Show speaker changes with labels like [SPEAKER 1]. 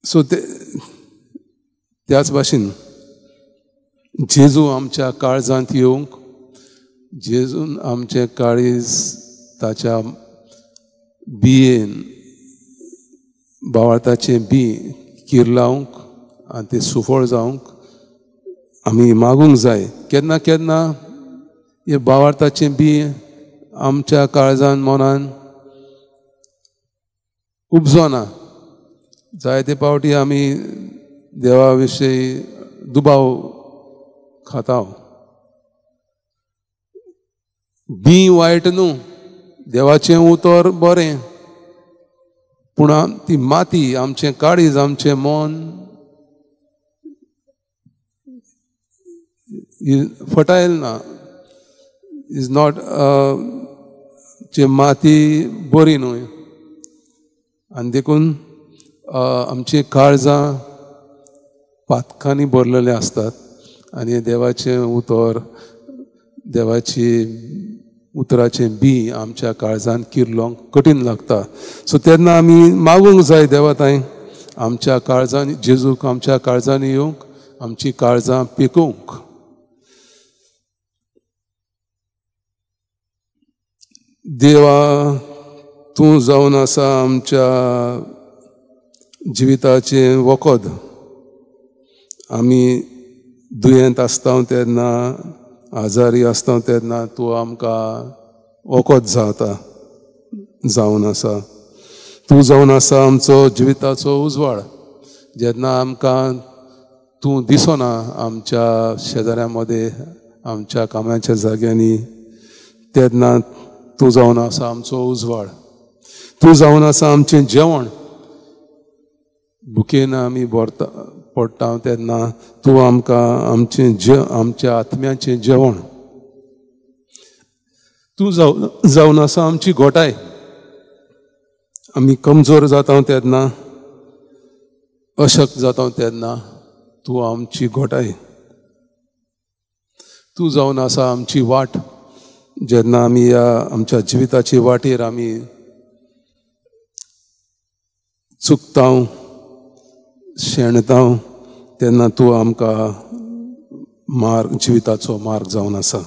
[SPEAKER 1] So ते त्याच भाशेन जेजू आमच्या काळजांत येवंक, जेजून आमचें काळीज ताच्या बियेन भावार्थाचें बी किरलावंक आनी तें सुफळ जावंक आमी मागूंक जाय. केन्ना केन्ना हे भावार्थाचें बी आमच्या काळजान मनान उपजोना. जायते पावटी आमी देवा विशयी दुबाव खाता. बी वायट न्हू, देवाचें उतर बरें, पूण ती माती आमचें काळीज आमचें मन फर्टायल ना, is not चे माती बरी न्हय. आनी देखून आमची काळजां पातकांनी भरलेलीं आसतात आनी देवाचें उतर देवाची उतराचें बी आमच्या काळजान किरलोंक कठीण लागता. सो तेन्ना आमी मागूंक जाय देवा तांय आमच्या काळजान जेजूक आमच्या काळजान येवंक, आमची काळजां पिकोवंक. देवा तूं जावन आसा आमच्या जिविताचें वखद. आमी दुयेंत आसता तेन्ना, आजारी आसता तेन्ना तूं आमकां वखद जाता जावन आसा. तूं जावन आसा आमचो जिविताचो उजवाड. जेन्ना आमकां तूं दिसना आमच्या शेजाऱ्यां मदें, आमच्या कामाच्या जाग्यांनी, तेन्ना तूं जावन आसा आमचो उजवाड. तूं जावन आसा आमचें जेवण. भुकेन आमी भरता पडटा तेन्ना तूं आमकां आमचें आमच्या आत्म्याचें जेवण. तूं जावन आसा आमची घोटाय. आमी कमजोर जाता तेन्ना, अशक्त जाता तेन्ना तूं आमची घोटाय. तूं जावन आसा आमची वाट. जेन्ना आमी ह्या आमच्या जिविताचे वाटेर आमी चुकता, शेणता तेन्ना तूं आमकां मार्ग, जिविताचो मार्ग जावन आसा.